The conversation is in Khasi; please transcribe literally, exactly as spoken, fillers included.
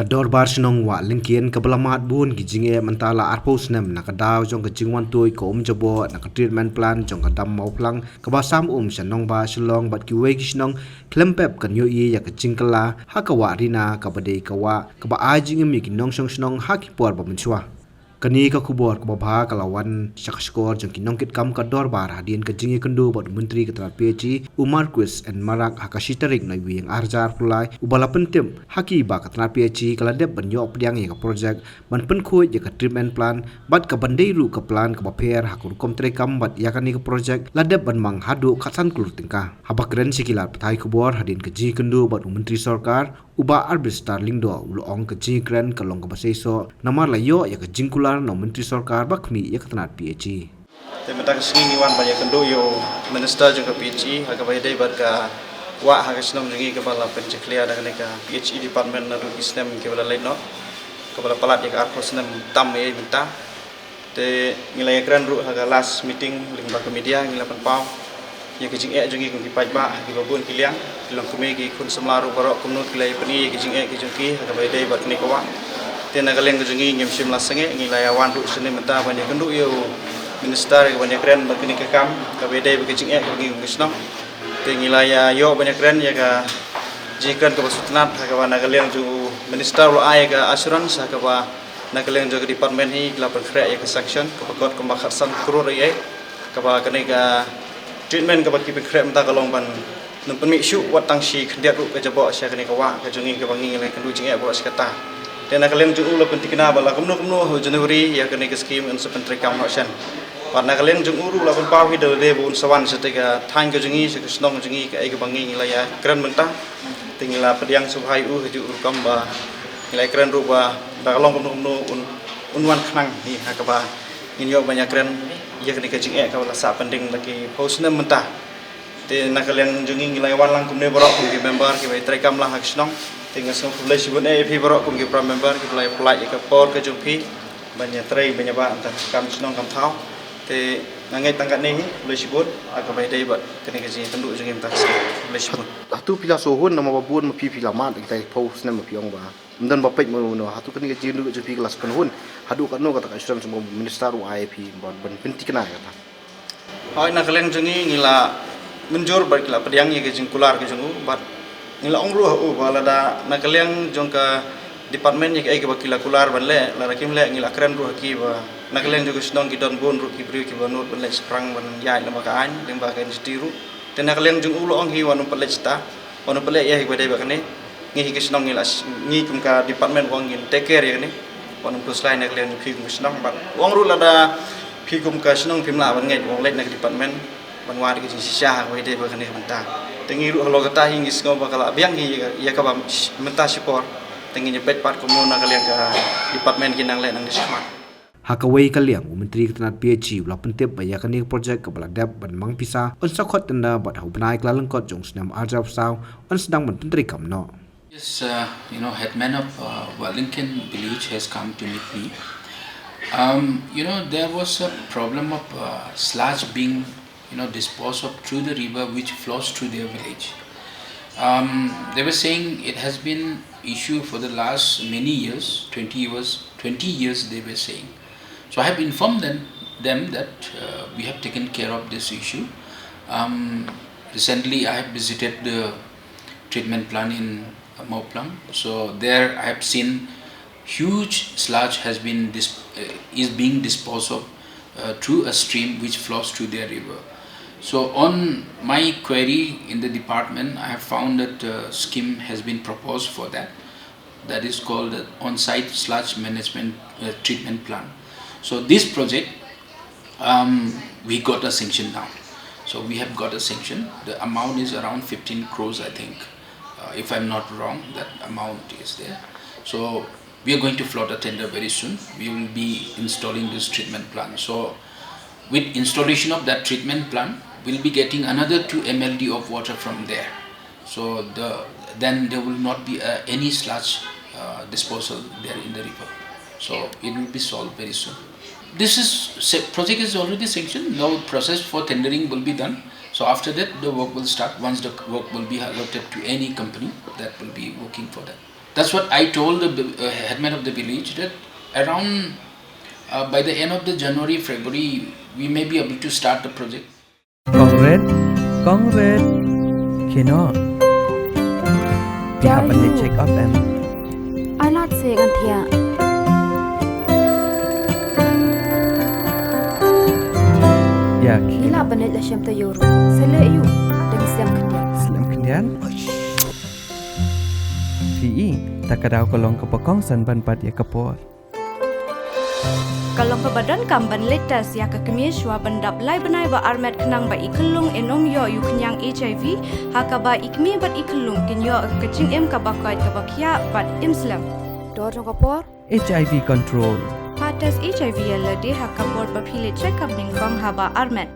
Dorbar Shnong Wah Lyngkien kaba la mad bun ki jingeh mynta la arphew snem na ka daw jong ka jingwan tuid ka um jaboh na ka treatment plant jong ka dam Mawphlang kaba sam um sha Nongbah Shillong bad kiwei ki shnong khlem pep kan ïohi ïa ka jingkylla ha ka wah Rina kaba dei ka wah kaba ai jingim ïa ki nongshong shnong ha ki por ba mynshuwa. Kane ka khubor kaba bha ka la wan sha ka shkor jong ki nongkitkam ka dorbar hadien ka jingïakynduh bad u Myntri ka tnat P H E u Marcuise N Marak ha ka shi tarik Naiwieng ar hajar arphew lai uba la pyntip ha ki ba ka tnat P H E ka la dep ban ïoh pdiang ïa ka projek ban pynkhuid ïa ka treatment plant bad ka ban dei ruh ka plant kaba pher ha ka rukom treikam bad ïa kane ka projek la dep ban mang haduh khatsan klur tyngka. Haba kren sha ki lad pathai khubor hadien ka jingïakynduh bad u Myntri Sorkar u Bah Arbister Lyngdoh u la ong ka jingkren ka long kaba seisoh namar la ïoh ïa ka jingkular na u Myntri Sorkar ba khmih ïa ka tnat P H E. Te mynta ka sngi ngi wan ban ïakynduh ïa u Minister jong ka P H E ha kaba ïadei bad ka wah ha ka shnong jong ngi kaba la pynjakhlia da kane ka P H E department naduh ki snem kiba la leit noh, kaba la palat ïa ka arphew snem tam ïa mynta. Te ngi la ïakren ruh ha ka last meeting lyngba ka media, ngi la pynpaw ïa ka jingeh jong ngi kum ki paidbah ha kiba bun ki liang, ki longkmie, ki khun samla ruh baroh kumno ki la ïapyni ïa ka jingeh ka jong ki ha kaba ïadei bad kane ka wah. Te na ka liang ka jong ngi ngim shym la sangeh, ngi la ïawan ruh shane mynta ban ïakynduh ïa u Minister ïa ka ban ïakren bad kane ka kam kaba ïadei bad ka jingeh ka jong ngi kum ka shnong. Te ngi la ïa ïoh ban ïakren ïa ka jingkren kaba sngewtynnat ha kaba na ka liang jong u Minister u la ai ïa ka assurance ha kaba na ka liang jong ka department hi ki la pynkhreh ïa ka sanction kaba kot kumba khatsan klur ïa, kaba kane ka treatment kaba ki pynkhreh mynta ka long ban nym pynmih shuh wat tang shi khyndiat ruh ka jaboh sha kane ka wah ka jong ngi kaba ngi ngi la ïakynduh jingeh baroh shi katta. Te na ka liang jong u la pyntikna ba la kumno kumno ha u January ïa kane ka scheme yn sa pyntreikam noh shen. Bad na ka liang jong u ruh la pynpaw hi da lade ba un sa wan sha te ka thaiñ ka jong ngi, sha ka shnong jong ngi, kaei kaba ngi ngi la ïakren mynta. Te ngi la pdiang sngewbha ïa u ha kajuh ka rukom ba ngi la ïakren ruh ba da ka long kumno kumno un, un wan khnang hi ha kaba ngin ïoh ban ïakren ïa kane ka jingeh kaba la sah pending la ki phew snem mynta. Te na ka liang jong ngi ngi la ïa wan lang kumne baroh kum ki member kiba ïa treikam lang ha ka shnong. Te nga sngew khublei shibun eh ïa phi baroh kum ki para member kiba la ïa pynlait ïa ka por ka jong phi ban ïa trei ban ïa bah tang kam shnong kam thaw. Te nga ngeit tang katne hi, khublei shibun ha kaba ïadei bad kane ka jingïakynduh jong ngi mynta ka sngi. Khublei shibun. Hato phi la sngewhun namar ba bun ma phi phi la mad ïa kita ki phew snem ma phi ong ba ym don ba peit mo, hato kane ka jingïakynduh jong phi ka la sa pynhun haduh katno kata ka assurance ba u minister u ai ïa phi ban, ban pyntikna ïa kata? Hooid, na ka liang jong ngi ngi la mynjur bad ki la pdiang ïa ka jingkular ka jong u bad ngi la ong ruh ha u ba lada na ka liang jong ka department ïa kaei kaba ki la kular ban leh, lada kim leh ngi la kren ruh ha ki ba na ka liang jong ka shnong ki don bun ruh ki briew kiba nud ban leit shaphrang ban ïaid lyngba ka aiñ lyngba ka N G T ruh. Te na ka liang jong u la ong hi wat nym pat leit shata, wat nym pat leit ïa hi ba dei ba kane. Ngi hi ka shnong ngi la, ngi kum ka department u ong ngin take care ïa kane. Wat nym khuslai na ka liang jong phi kum ka shnong bad u ong ruh lada phi kum ka shnong phim lah ban ngeit u ong leit na ka department ban wad ka jingshisha ha kaba ïadei bad kane ka bynta. Te ngi ruh halor kata hi ngi sngew ba ka la biang hi ïa kaba mynta shipor. Te ngin ïa peit pat kumno na ka liang ka department kin nang leh nang da shakhmat. Ha kawei ka liang u Myntri ka tnat P H E u la pyntip ba ïa kane ka project kaba la dep ban mang pisa yn sa khot tender bad ha u bnai Kyllalyngkot jong u snem ar hajar arphew saw yn sdang ban pyntreikam noh. Yes, uh, you know, headman of uh, Wah Lyngkien village has come to meet me. Um, you know, there was a problem of uh, sludge being, you know, disposed of through the river which flows through their village. Um, they were saying it has been issue for the last many years, twenty years, twenty years they were saying. So I have informed them, them that uh, we have taken care of this issue. Um, recently, I have visited the treatment plant in uh, Mawphlang. So there I have seen huge sludge has been dis- uh, is being disposed of uh, through a stream which flows through their river. So on my query in the department, I have found that a scheme has been proposed for that. That is called the on-site sludge management uh, treatment plant. So this project, um, we got a sanction now. So we have got a sanction. The amount is around fifteen crores, I think. Uh, if I'm not wrong, that amount is there. So we are going to float a tender very soon. We will be installing this treatment plant. So with installation of that treatment plant, we'll be getting another two M L D of water from there. So the, then there will not be uh, any sludge uh, disposal there in the river. So it will be solved very soon. This is sa- project is already sanctioned. Now process for tendering will be done. So after that, the work will start. Once the work will be allotted to any company that will be working for that. That's what I told the uh, headman of the village, that around uh, by the end of the January, February, we may be able to start the project. Kong Red, Kong Red. Kino? Phi hap ban leit check up em? Ai lad se ngan thiah. Ïa, ki. Ngi lah ban leit la shem taïew ruh. Sa leh ïa u. Dang slem khyndiat. Slem khyndiat? Phi i, ta ka daw ka long kaba kongsan ban bat ïa ka por. Ka long kaba donkam ban leit test ïa ka kmie shuwa ban dap lai bnai ba armet, khnang ba i khyllung in ym ïoh ïa u khñiang H I V, ha kaba i kmie bad i khyllung kin ïoh ka jingim kaba koit, kaba khiah bad im slem. Dor jong ka por. H I V control. Pha test H I V ïa lade ha ka por ba phi leit check up nyngkong haba armet.